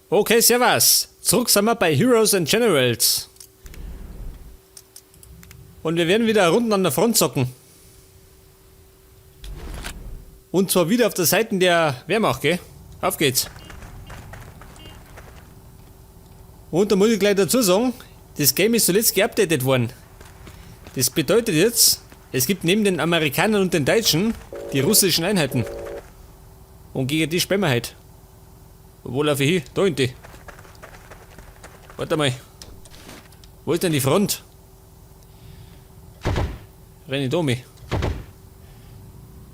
Okay, servus. Zurück sind wir bei Heroes and Generals. Und wir werden wieder Runden an der Front zocken. Und zwar wieder auf der Seite der Wehrmacht, gell? Auf geht's. Und da muss ich gleich dazu sagen, das Game ist zuletzt geupdatet worden. Das bedeutet jetzt, es gibt neben den Amerikanern und den Deutschen die russischen Einheiten. Und gegen die spielen wir heute. Wo laufe ich hin? Da hinten. Warte mal. Wo ist denn die Front? Renne ich da mit.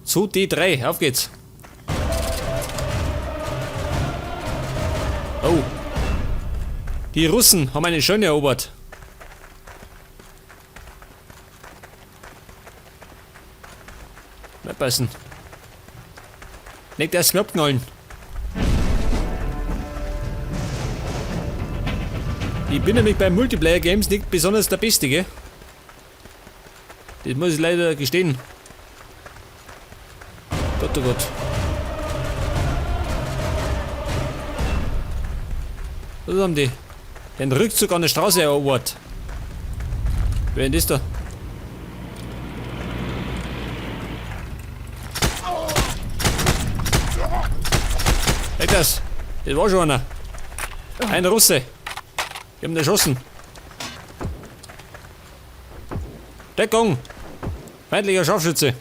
Zu D3, auf geht's. Oh. Die Russen haben eine Scheune erobert. Passen. Nicht erst abknallen. Ich bin nämlich bei Multiplayer Games nicht besonders der Beste, gell? Das muss ich leider gestehen. Gott, oh Gott. Was haben die? Den Rückzug an der Straße erobert. Wer denn das da? Hey, das. Das war schon einer. Ein Russe. Die haben erschossen. Deckung! Feindlicher Scharfschütze.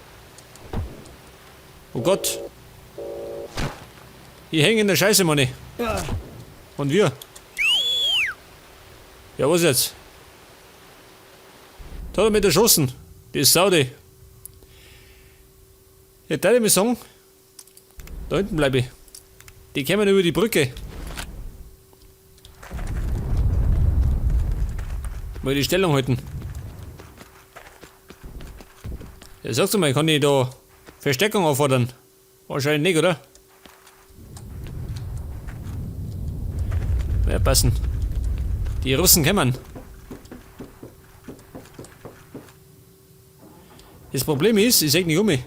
Oh Gott. Ich hänge in der Scheiße, Manni. Und wir? Ja, was jetzt? Da hat er mich erschossen. Die Sau, die. Jetzt darf ich mir sagen, da hinten bleibe ich. Die kommen über die Brücke. Mal die Stellung halten. Ja, sagst du mal, kann ich da Verstärkung anfordern? Wahrscheinlich nicht, oder? Ja, passen. Die Russen kommen. Das Problem ist, ich seh nicht um mich.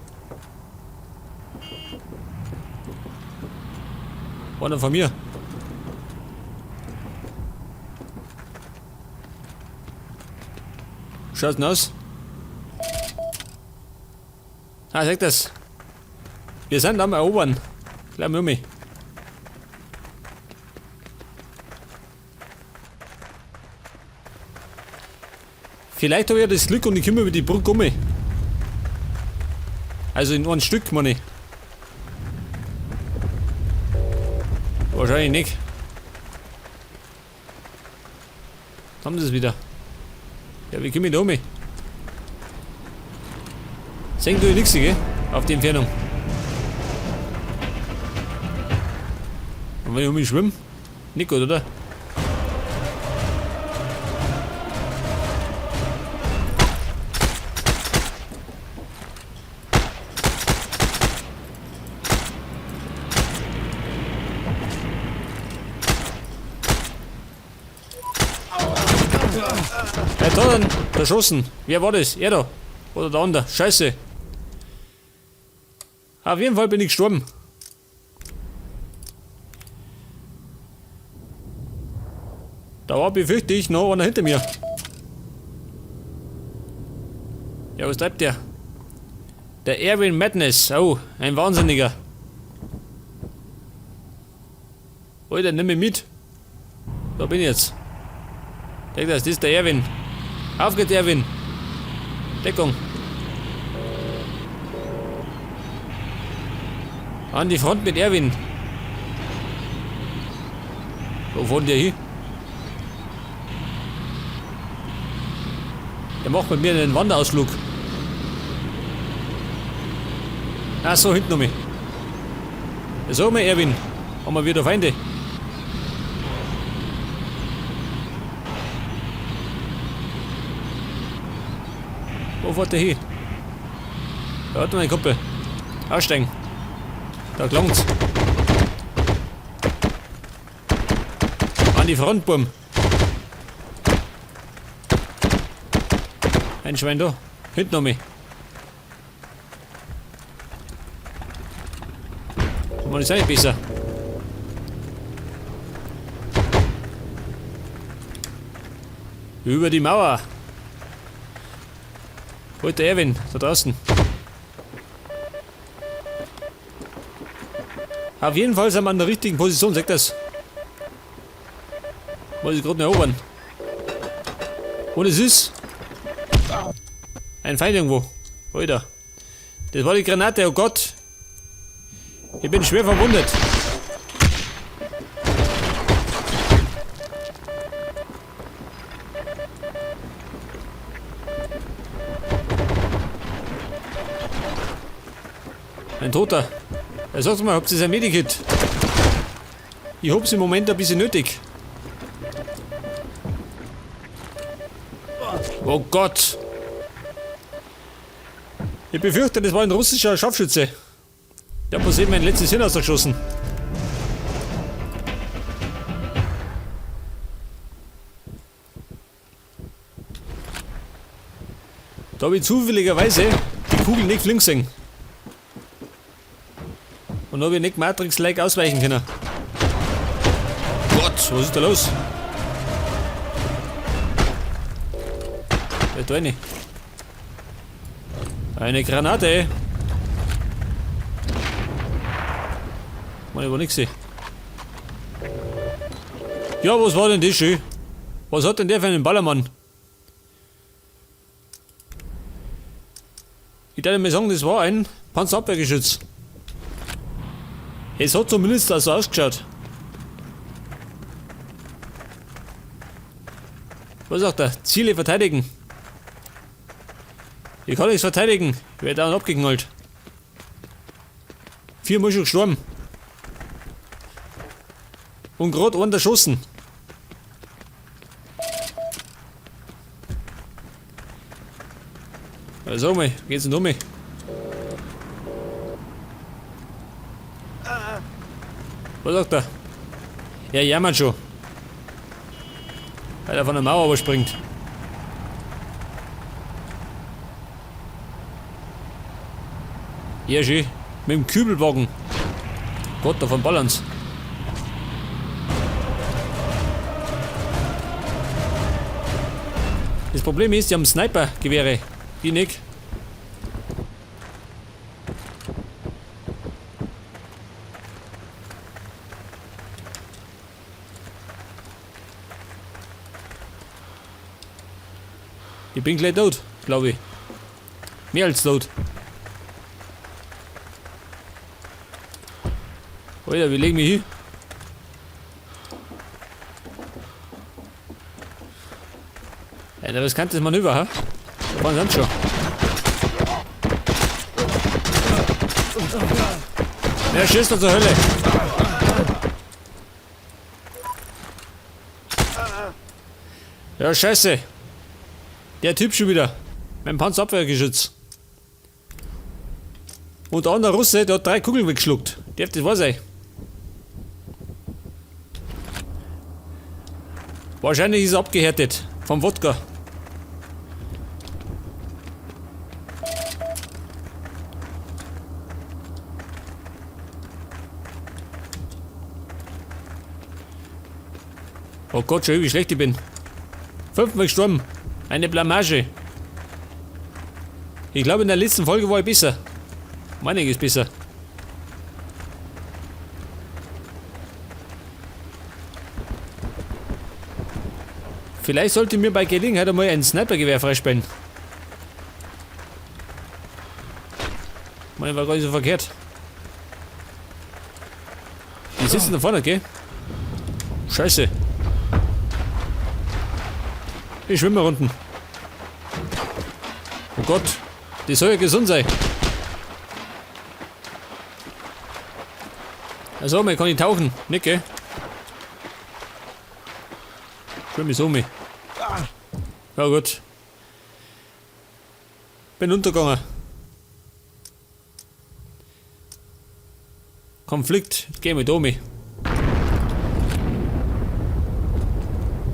Einer von mir. Schaut denn aus? Ah, sag das. Wir sind am Erobern. Gleich mal um mich. Vielleicht habe ich ja das Glück und ich komme über die Brücke um. Also in einem Stück, meine ich. Wahrscheinlich nicht. Jetzt haben sie es wieder. Ja, wie komme ich da um? Sehen tue ich nix, gell? Auf die Entfernung. Und wenn ich um mich schwimme? Nicht gut, oder? Wer hat da denn erschossen? Wer war das? Er da? Oder der andere? Scheiße. Auf jeden Fall bin ich gestorben. Da war, befürchte ich, noch einer hinter mir. Ja, was treibt der? Der Erwin Madness. Oh, ein Wahnsinniger. Alter, nimm mich mit. Da bin ich jetzt. Denk das, das ist der Erwin. Auf geht's, Erwin. Deckung. An die Front mit Erwin. Wo fährt der hin? Der macht mit mir einen Wanderausflug. Ach so, hinten nochmal. Ja, sag mal, Erwin. Haben wir wieder Feinde? Wo fährt der hin? Da hat mein Kumpel. Aussteigen. Da klang's. An die Front, Burm. Ein Schwein da. Hinten noch mehr. Man ist auch nicht besser. Über die Mauer. Holt der Erwin, da draußen. Auf jeden Fall sind wir an der richtigen Position, sagt das. Muss ich gerade noch erobern. Und es ist ein Feind irgendwo. Alter. Das war die Granate, oh Gott. Ich bin schwer verwundet. Ein Toter. Ja, sagt mal, habt ihr ein Medikit? Ich hab's im Moment ein bisschen nötig. Oh Gott. Ich befürchte, das war ein russischer Scharfschütze. Der hat bloß eben mein letztes Hirn ausgeschossen. Da habe ich zufälligerweise die Kugel nicht fliegen gesehen. Und habe ich nicht Matrix-like ausweichen können. Gott, was ist da los? Da ist eine. Eine Granate. Mann, ich war nix. Ja, was war denn das schön? Was hat denn der für einen Ballermann? Ich darf mal sagen, das war ein Panzerabwehrgeschütz. Es hat zumindest auch so ausgeschaut. Was sagt er? Ziele verteidigen. Ich kann nichts verteidigen. Ich werde dauernd abgeknallt. 4-mal schon gestorben. Und grad einen erschossen. Ja, sag mal, geht's denn um mich? Was sagt er? Ja, jammert schon. Weil er von der Mauer überspringt. Ja, schön. Mit dem Kübelwagen. Gott, davon ballerns. Das Problem ist, die haben Sniper-Gewehre. Die nicht. Ich bin gleich tot, glaub ich. Mehr als tot. Alter, wir legen mich hin. Alter, was kann das Manöver, ha? Da fahren sie schon. Wer schießt da zur Hölle? Ja, scheiße. Der Typ schon wieder. Mein Panzerabwehrgeschütz. Und der andere Russe, der hat 3 Kugeln weggeschluckt. Darf das wahr sein? Wahrscheinlich ist er abgehärtet. Vom Wodka. Oh Gott, schon wie schlecht ich bin. 5-mal gestorben. Eine Blamage. Ich glaube, in der letzten Folge war ich besser. Einiges besser. Vielleicht sollte ich mir bei Gelegenheit einmal ein Snipergewehr freispielen. Meine war gar nicht so verkehrt. Die sitzen da vorne, gell? Scheiße. Ich schwimme unten. Oh Gott, die soll ja gesund sein. Also, man kann nicht tauchen, nicht, gell? Schwimme ich so mit. Ja gut. Bin untergegangen. Konflikt, geh mit Omi.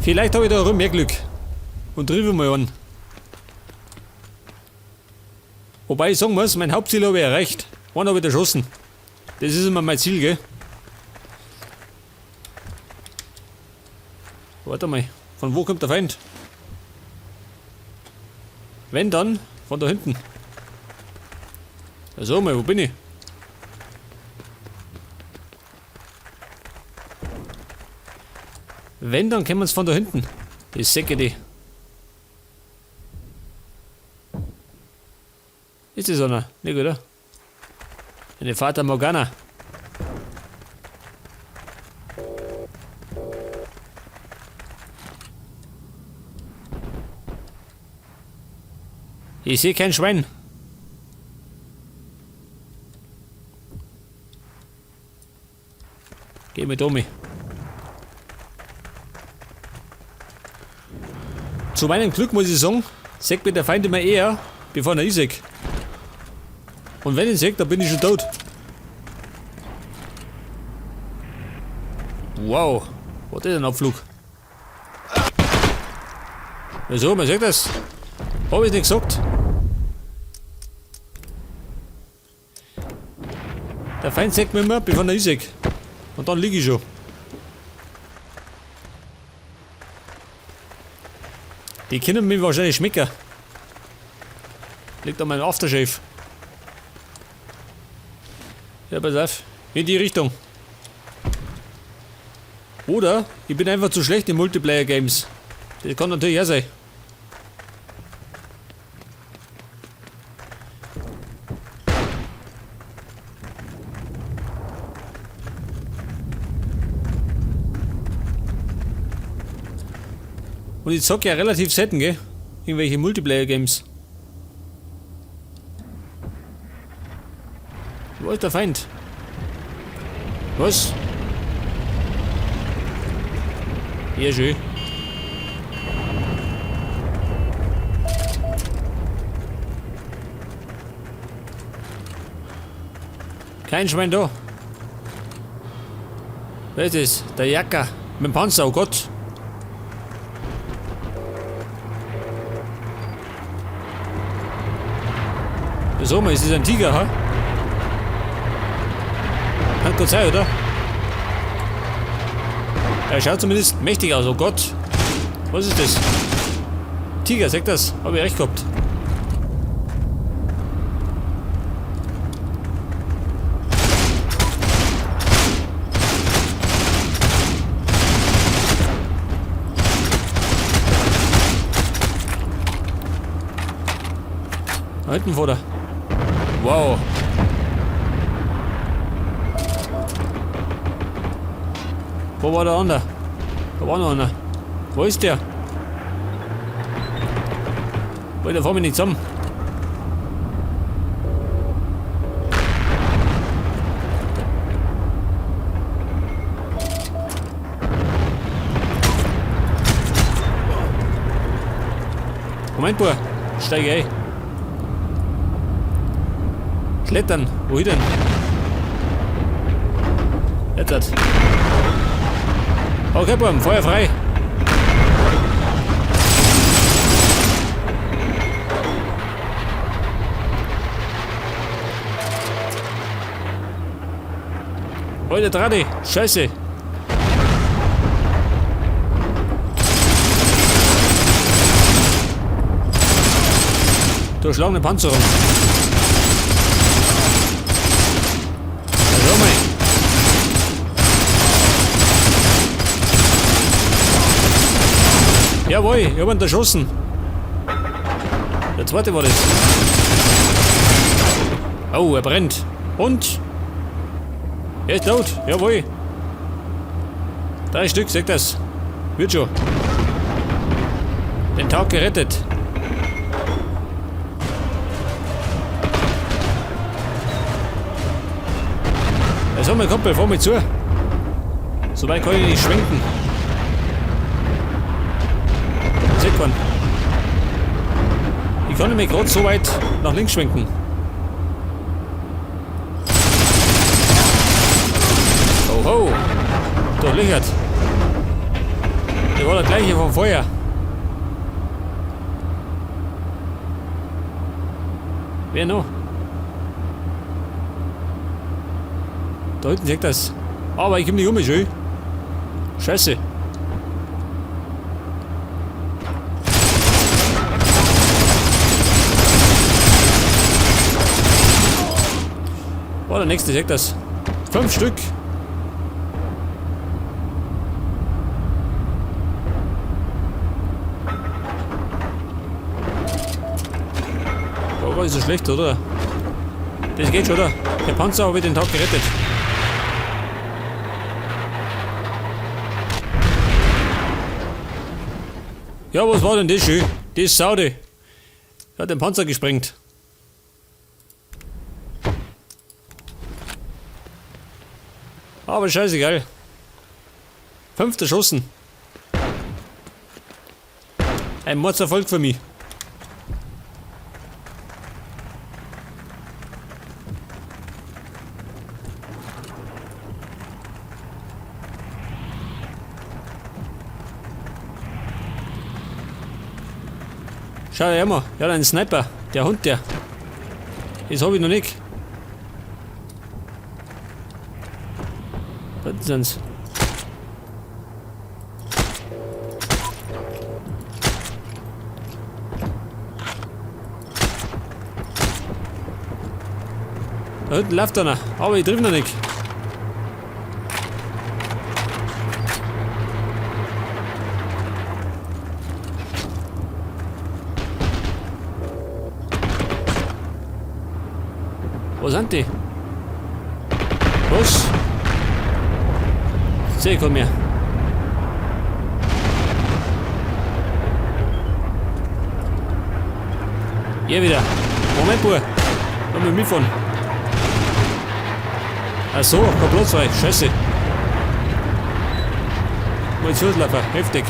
Vielleicht hab ich da auch mehr Glück. Und triff mal an. Wobei ich sagen muss, mein Hauptziel habe ich erreicht. Einen habe ich erschossen. Das ist immer mein Ziel, gell? Warte mal, von wo kommt der Feind? Wenn dann, von da hinten. Also mal, wo bin ich? Wenn, dann kommen wir von da hinten. Die Säcke, die. Ist das einer? Nicht, oder? Eine Fata Morgana. Ich sehe kein Schwein. Geh mit Omi. Zu meinem Glück muss ich sagen, sagt mir der Feind immer eher, bevor er ich sehe. Und wenn ich ihn sehe, dann bin ich schon tot. Wow, was ist ein Abflug? Wieso, man sagt das? Hab ich nicht gesagt. Der Feind sagt mir immer, bevor er ich sehe. Und dann liege ich schon. Die können mich wahrscheinlich schmecken. Liegt an meinem Aftershave. Ja, pass auf. In die Richtung. Oder ich bin einfach zu schlecht in Multiplayer-Games. Das kann natürlich auch sein. Und ich zock ja relativ selten, gell? Irgendwelche Multiplayer-Games. Wo ist der Feind? Was? Ja, schön. Kein Schwein da. Wer ist das? Der Jacker. Mit dem Panzer, oh Gott. Wieso, ist das ein Tiger, ha? Kann gut sein, oder? Er schaut zumindest mächtig aus, oh Gott. Was ist das? Tiger, sagt das? Hab ich recht gehabt. Da hinten vor der. Wow. Wo war der andere? Da war noch einer. Wo ist der? Wollt fahr mich nicht zusammen. Moment, Bub. Steig ein. Klettern. Wohin denn? Jetzt. Okay, Bub, Feuer frei. Alter Tradi, Scheiße. Durchschlagene Panzerung. Ja, schau mal. Jawohl, ich hab ihn erschossen. Der zweite war das. Oh, er brennt. Und? Er ist tot. Jawohl. 3 Stück, sagt das. Wird schon. Den Tag gerettet. Also, mein Kumpel, fahr mal zu. So weit kann ich nicht schwenken. Sieht man. Ich kann nämlich grad so weit nach links schwenken. Oho! Durchlöchert. Der war der gleiche vom Feuer. Wer noch? Da hinten sieht das. Aber ich komm nicht um, schön. Scheiße. War der nächste, seht das. 5 Stück. War gar nicht so schlecht, oder? Das geht schon, oder? Der Panzer habe ich den Tag gerettet. Ja, was war denn das schön? Das ist Saudi. Der hat den Panzer gesprengt. Aber scheißegal. 5 erschossen. Ein Mordserfolg für mich. Schau her mal, ja, ein Sniper, der Hund, der. Das hab ich noch nicht. Da sind's. Da hinten läuft einer, aber ich triff noch nicht. Wo sind die? Was? Seh ich mehr. Hier wieder. Moment, Bub. Lass mich mitfahren. Ach so, kein Platz frei. Scheiße. Mal zulaufen. Heftig.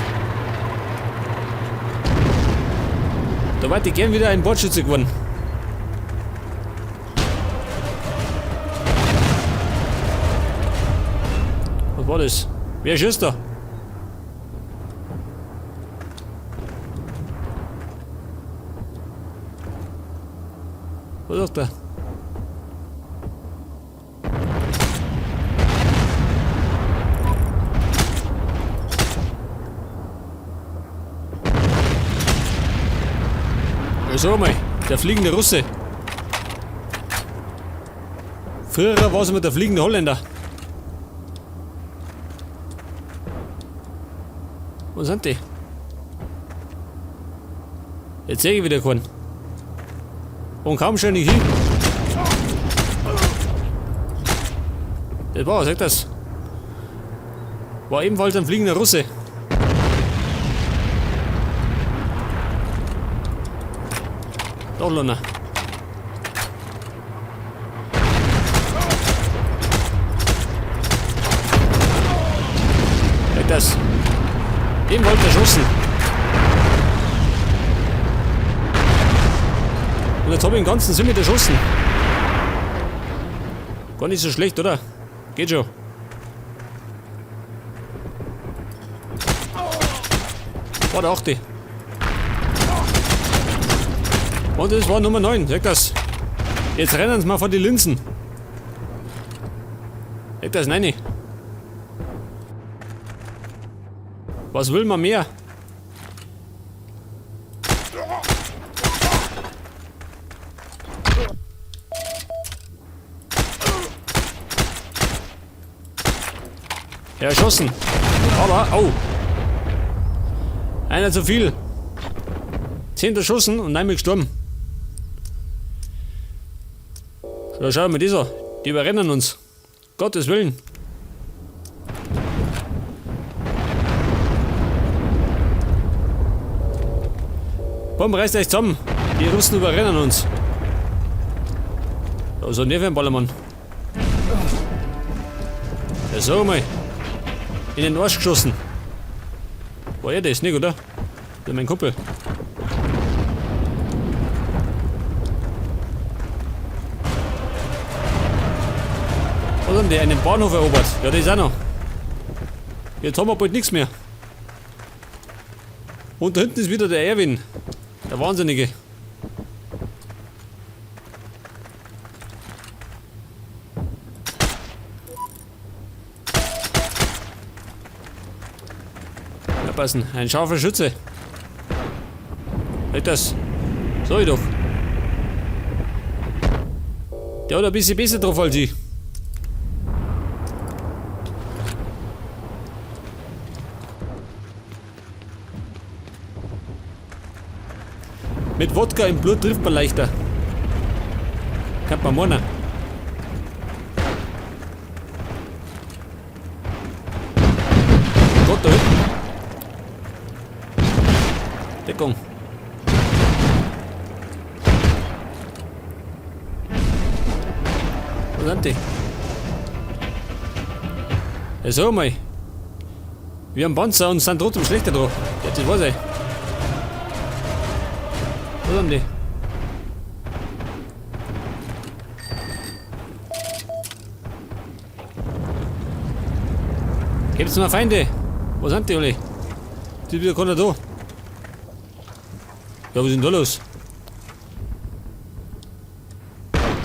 Da warte ich gern wieder ein Bordschütze geworden. Was war das? Wer schießt da? Was sagt der? Ja, sag mal, der fliegende Russe. Früher war es immer der fliegende Holländer. Wo sind die? Jetzt sehe ich wieder keinen. Und kaum schon nicht hin. Das war, sag das. War ebenfalls ein fliegender Russe. Doch, Lona. Sag das. Dem wollte erschossen. Und jetzt hab ich den ganzen Sinn mit erschossen. Gar nicht so schlecht, oder? Geht schon. War der 8. Und es war Nummer 9, sag das. Jetzt rennen sie mal vor die Linsen. Sag das, nein. Was will man mehr? Ja, erschossen. Aber, au. Einer zu viel. 10 erschossen und 9 gestorben. So, schau mal dieser. Die überrennen uns. Gottes Willen. Komm, reißt euch zusammen. Die Russen überrennen uns. Da ist ein Nervenballermann. Ja, sag mal. In den Arsch geschossen. War er das nicht, oder? Das ist mein Kumpel. Was haben die? Einen Bahnhof erobert. Ja, das ist auch noch. Jetzt haben wir bald nichts mehr. Und da hinten ist wieder der Erwin. Der Wahnsinnige. Passen. Ein scharfer Schütze. Halt das. Sag ich doch. Der hat ein bisschen besser drauf als ich. Mit Wodka im Blut trifft man leichter. Kann man meinen. Gott, da hinten. Deckung. Wo sind die? Ja, sag mal. Wir haben Panzer und sind trotzdem schlechter drauf. Ja, das weiß ich. Wo sind die? Gibt's noch Feinde? Wo sind die alle? Die wieder keiner da. Ja, was ist denn da los?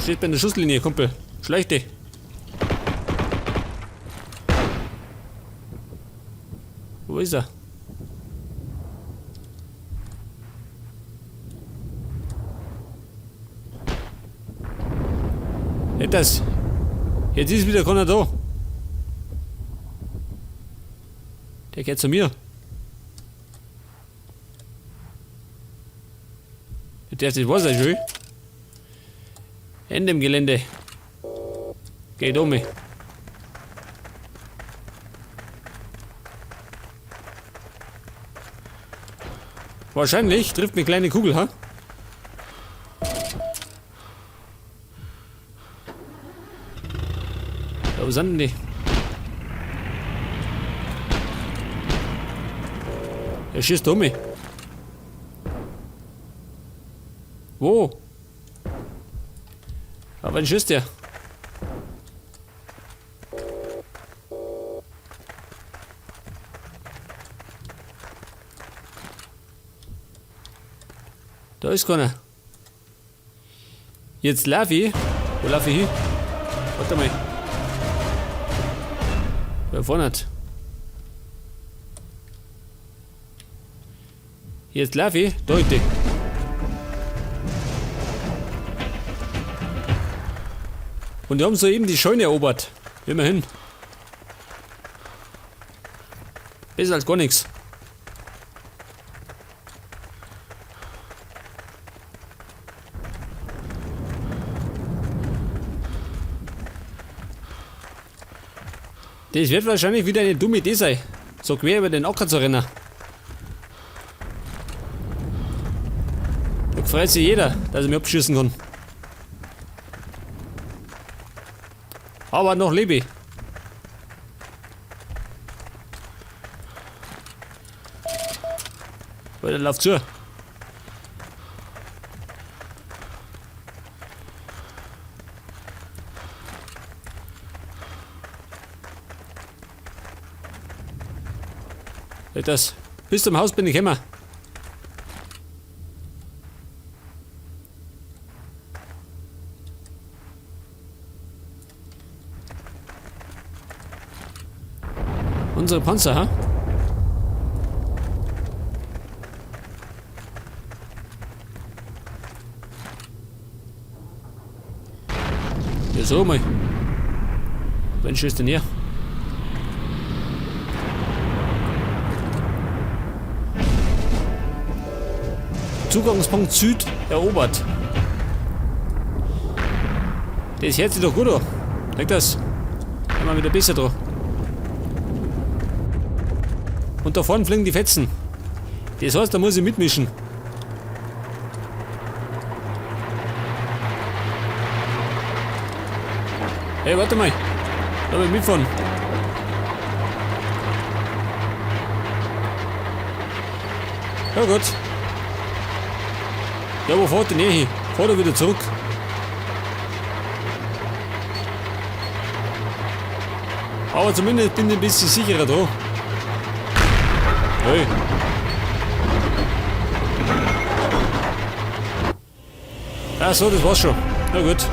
Steht bei der Schusslinie, Kumpel. Schleich dich. Wo ist er? Nicht das. Jetzt ist wieder keiner da. Der geht zu mir. Der ist was schön. Ende im Gelände. Geht um mich. Wahrscheinlich trifft eine kleine Kugel, ha? Ja, wo sind denn die? Er schießt um mich. Wo? Aber wann schießt der? Da ist keiner. Jetzt lauf ich. Wo lauf ich hin? Warte mal. Da vorne hat. Jetzt lauf ich. Da hinten. Und die haben soeben die Scheune erobert. Immerhin. Besser als gar nichts. Das wird wahrscheinlich wieder eine dumme Idee sein, so quer über den Acker zu rennen. Da freut sich jeder, dass er mich abschießen kann. Aber noch lebe ich. Weiter, lauf zu. Das. Bis zum Haus bin ich gekommen. Unsere Panzer, ha? Ja, so mal. Wann schießt denn hier? Zugangspunkt Süd erobert. Das hört sich doch gut an. Merkt das? Haben wir wieder besser drauf. Und da vorne fliegen die Fetzen. Das heißt, da muss ich mitmischen. Hey, warte mal. Da will ich mitfahren. Ja gut. Ja, wo fährt denn er hin? Fährt er wieder zurück? Aber zumindest bin ich ein bisschen sicherer da. Hey. Ach so, das war's schon. Na gut.